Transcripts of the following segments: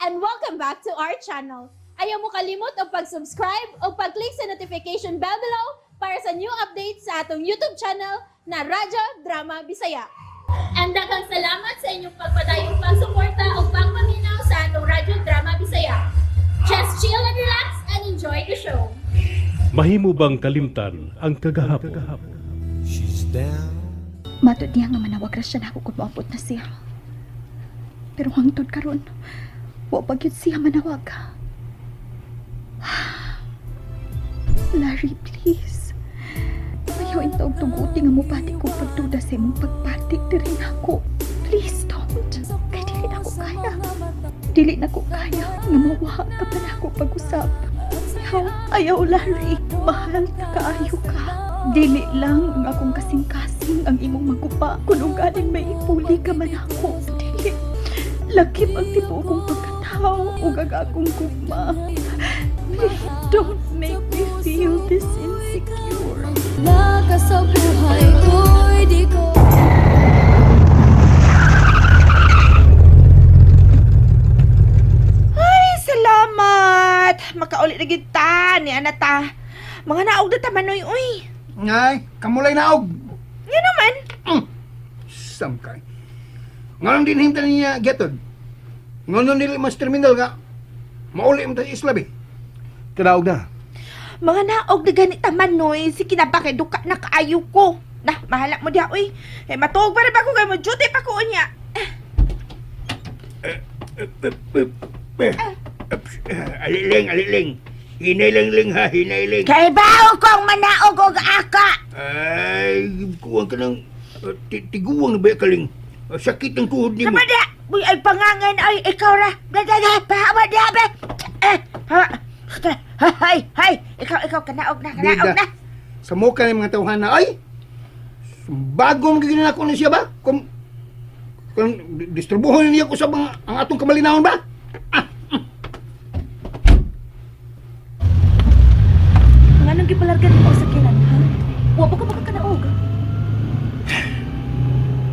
And welcome back to our channel. Ayaw mo kalimot og pag-subscribe o pag-click sa notification bell below para sa new updates sa atong YouTube channel na Radyo Drama Bisaya. And daghang salamat sa inyong pagpadayong pagsuporta o pagpaminaw sa atong Radyo Drama Bisaya. Just chill and relax and enjoy the show. Mahimo bang kalimtan ang kagahapon? She's down. Matod niya nga manawag ra siya nako kung moabot na siya. Pero hangtod karon, wa pa gyud siya manawag. Larry, please. Ayaw intawg tuguti nga mobati kong pagduda sa imong pagpati diri nako. Please don't. Kay dili na ko kaya. Dili na ko kaya nga mawa ka pa nako pag-usap. Ayaw, ayaw, Larry. Mahal na kaayo ka. Dili lang ang akong kasing-kasing ang imong magupa. Kung ugaling may ipuli ka man ako. Dili. Lakip ang tibuok kong pagkatao ug ang akong gugma. Please don't make me feel this insecure. Naka sa buhay ko'y di ko Ay, salamat! Makauli na gid ta ni anata. Mga naog na ta manoy, uy. Ay, kamulay naog. Nga naman. Samkay. Nganong din himta niya getod? Nganong dili mas terminal nga? Mauli mo ta sa isla be. Kanaog na. Mga naog na ganit ta manoy. Sige na ba kay duka na kaayo ko. Nah, mahala mo diha, uy. Eh, matuog pa rin ba ko kay mo duty pa ko unya. Aliling, aliling. Hinailing ling ha, hinailing. Kay bawo kong manaog og aka. Ay, kuwang ka ng tiguang na ba kaling? Sakit ang tuhod nimo. Sama diha. Uy, ay pangangan ay ikaw ra. Da da da, pahawa diha be. Eh, hawa. Hay, hay, ikaw ikaw kanaog na, kanaog Bida. na. Sa mukha ng mga tawhana ay bago magiging ako na siya ba? Kung distribuhon niya ko sa mga ang atong kamalinahon ba? Nganong gipalargan mo ang sakyanan, ha? Wa pa ka makakanaog.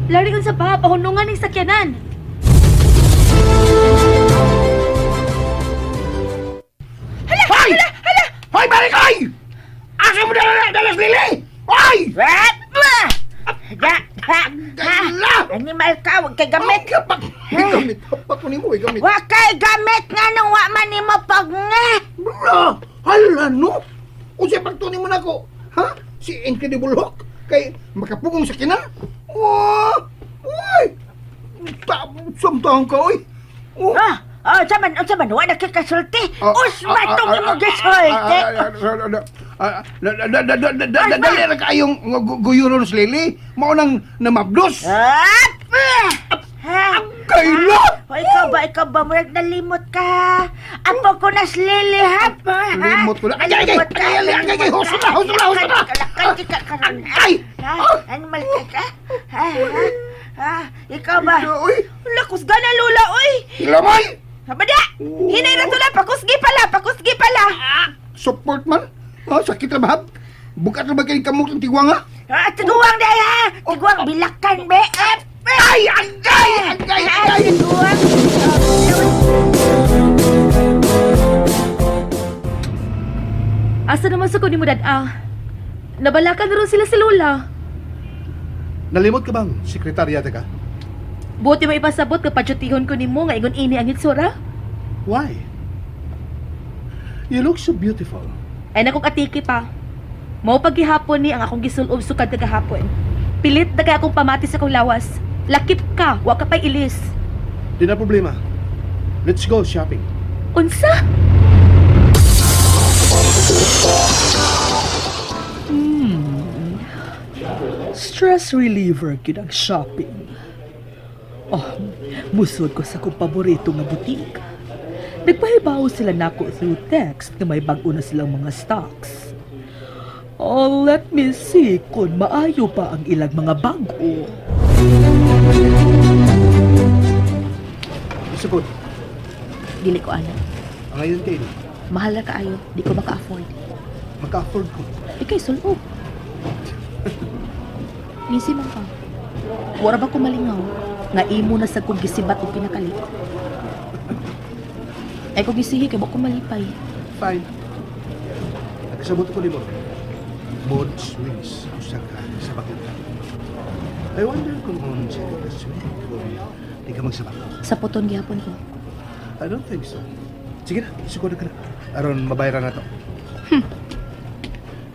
Larry, unsa ba? Pahunungan ang sakyanan. Hoy! Hala! Hala! Hoy, balik ay! Asa mo dala dalas lili? Hoy! What? Da, ha, ha. Gala! Animal ka, wag kay gamit. Gamit! Gamit! Hapak ko nimo, gamit. Wa kay gamit nga nung wa man nimo pag nga. Bra! Hala no! Unsay pagtunin mo nako? Ha? Si Incredible Hulk kay makapugong sa kina? Oh! Uy! Ta samtang ka oy. Oh. Ah, oh, saman, oh, saman, wa na kay kasulti. Ah, Usma ah, tong ah, imong ah, gisulti. ah, ah, ah, dali ra kaayong guyuron sa lili. Mao nang namabdos. Ah, ha. Kaila! O, ikaw ba, murag nalimot ka. Apo ko na slili, ha? Ha? Limot ko na. Ay, ay, ay, Nalimot ka, ay, ay, ay, ay, nalimot husto na, husto na, husto na. Kalakay ka karon. Ay! Ha? Animal ka ka? Ha? Ha? Ha? Ikaw ba? Uy! Wala, kusga na, Lola, oy! Lamay! Habada! Hinay na tula, pakusgi pala, pakusgi pala! Support man. Ha, sakit ra bahab. Bukat ra ba kay kamot ang tigwang ha? Ah, tiguang day ha! Tiguang bilakan be! Ah, Ay, agay, agay, ah, agay. tiguang! Asa naman sa kunin mo, dad-ah? Nabalakan na ron sila si Lola. Nalimot ka bang sekretarya ka? Buti mo ipasabot kapag ko nimo nga ingon ini ang itsura. Why? You look so beautiful. Ay nakong atiki pa. Mao paghihapon ni ang akong gisulob sukad kagahapon. Pilit na kay akong pamati sa akong lawas. Lakip ka, wa ka pa'y ilis. Di na problema. Let's go shopping. Unsa? Stress reliever gyud ang shopping. Oh, musod ko sa akong paborito nga butik. Nagpahibaw sila nako through text nga may bag-o na silang mga stocks. Oh, let me see kung maayo pa ang ilang mga bag-o. Isukod. Dili ko ana. Ang ngayon kay ni. Mahal na kaayo, di ko maka-afford. Maka-afford ko. Ikay sulob. Misi man ka. Wara ba ko malingaw nga imo na sa kong gisibat og pinakalit? Ay kung gisihi kay ko malipay. Fine. Nagkasabot ko nimo. Mood swings usa ka sa bakit. I wonder kung unsa ka swing kung di ka magsabak. Sa puton gihapon ko. I don't think so. Sige na, sukod ka na. Aron mabayaran na to.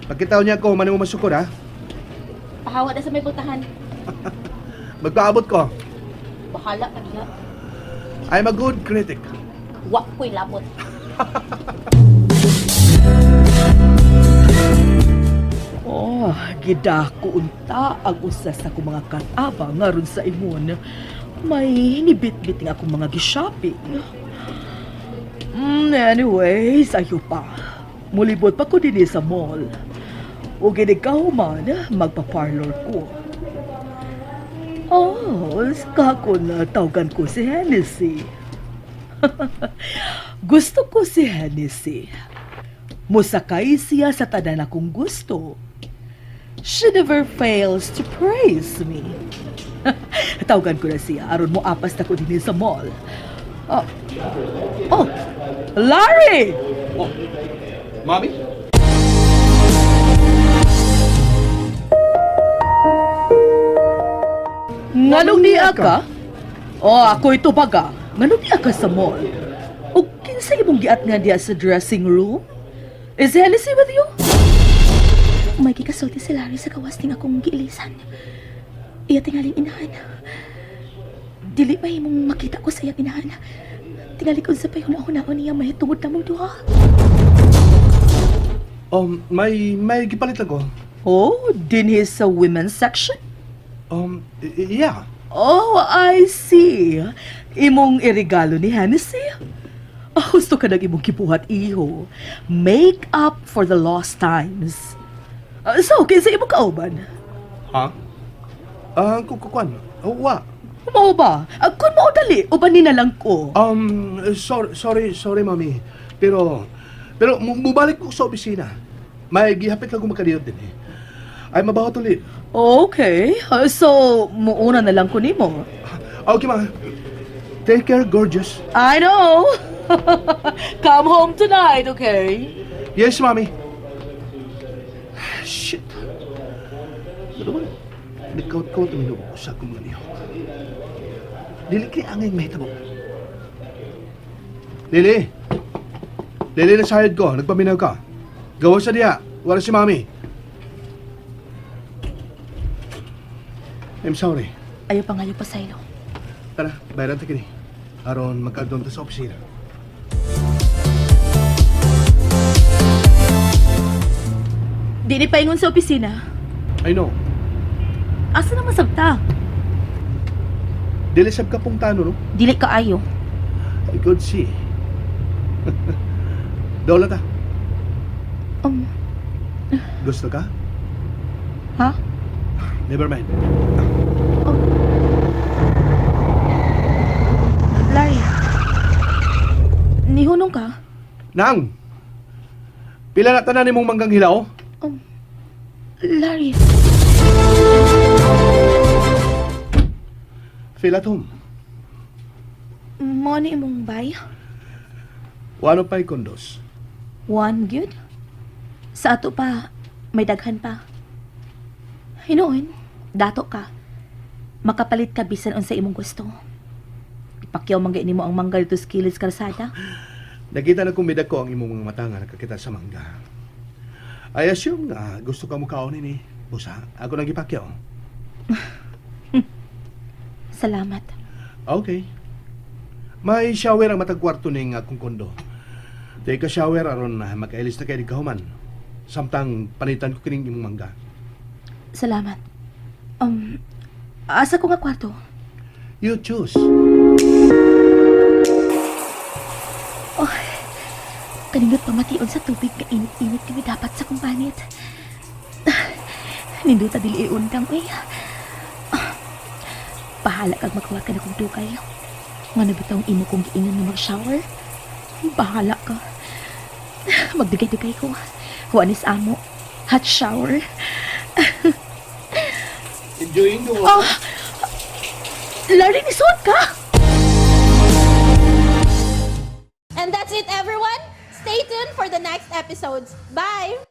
Pagkitaw niya ko, mano mo masukod ha? Pahawa na sa may pultahan. Magpaabot ko. Bahala ka diha. I'm a good critic. Wa ko'y labot. Oh, gidako unta ang usa sa akong mga kataba ngaron sa imon. May nibitbit nga akong mga gi-shopping. Anyways, ayo pa. Mulibot pa ko dinhi sa mall. O man, magpa-parlor ko. Oh, kako na tawagan ko si Hennessy. Gusto ko si Hennessy. Musakay siya sa tanan akong gusto. She never fails to praise me. Tawagan ko na siya aron mo apas na ko dinhi sa mall. Oh, oh, Larry! Oh, Mami? Nganong niya ka? Oh, ako ito baga. Nganong niya ka sa mall? O kinsa imong giat nga diya sa dressing room? Is Hennessy with you? May gikasulti si Larry sa gawas ning akong giilisan. Iya tingaling inahan. Dili ba imong makita ko sa iyang inahan? Tingali ko sa pahuna-hunaon niya mahitungod namong duha. May gipalit lang ko. Oh, dinhi sa women's section? Yeah. Oh, I see. Imong irigalo ni Hennessy? Ah, gusto ka nag imong gibuhat, iho. Make up for the lost times. Ah, so, kinsa imong kauban? Ha? Ah, kukuan. Oh, wa. Mao ba? Ah, kun mao dali, uban ni na lang ko. Sorry, sorry, sorry, Mami. Pero, mubalik ko sa opisina. May gihapit lang ko makadiyot din eh. Ay, mabaho tuloy. Okay. Ah, so, muuna na lang ko nimo. Okay, ma. Take care, gorgeous. I know. Come home tonight, okay? Yes, Mami. Shit. Ano ba? Nagkaut-kaut ang minubo sa akong mga lihok. Dili kay angay mahitabo. Lili! Lili na sayad ko. Nagpaminaw ka. Gawa sa diya. Wala si Mami. I'm sorry. Ayo pangayo pa sa ilo. Tara, bayaran ta kini. Aron magkaadon ta sa opisina. Di ni paingon sa opisina. I know. Asa na masabta? Dili sab ka pong tano, no? Dili ka ayo. I could see. Dola ta. Gusto ka? Ha? Never mind. Larry. Nihunong ka? Nang! Pila na tanan nimong manggang hilaw? Larry. Feel at home. Mo ni imong bay? Wano pa'y condos. One good? Sa ato pa, may daghan pa. Hinuon, dato ka. Makapalit ka bisan unsa imong gusto. Ipakyaw man nimo ang mangga dito sa kilid sa kalsada. Nakita na kumida ko ang imong mga mata nga nakakita sa mangga. I assume nga gusto ka mo kaonin eh. Busa, ako nang gipakyaw. Salamat. Okay. May shower ang matag kwarto ning akong kondo. Take a shower aron na makailis na kay kahuman. Samtang panitan ko kining imong mangga. Salamat. Asa ko nga kwarto? You choose. Oh, kanindot pamation sa tubig nga init-init kami dapat sa kumpanit. Nindot dili iundang uy. Ah, bahala kag magkuha ka na kong dugay. Ngano bitawng imo kong giingon nga mag-shower? Bahala ka. Magdugay-dugay ko. Huwanis amo. Hot shower. Enjoying the Oh! Larry, nisuot ka! And that's it. it, everyone. Stay tuned for the next episodes. Bye!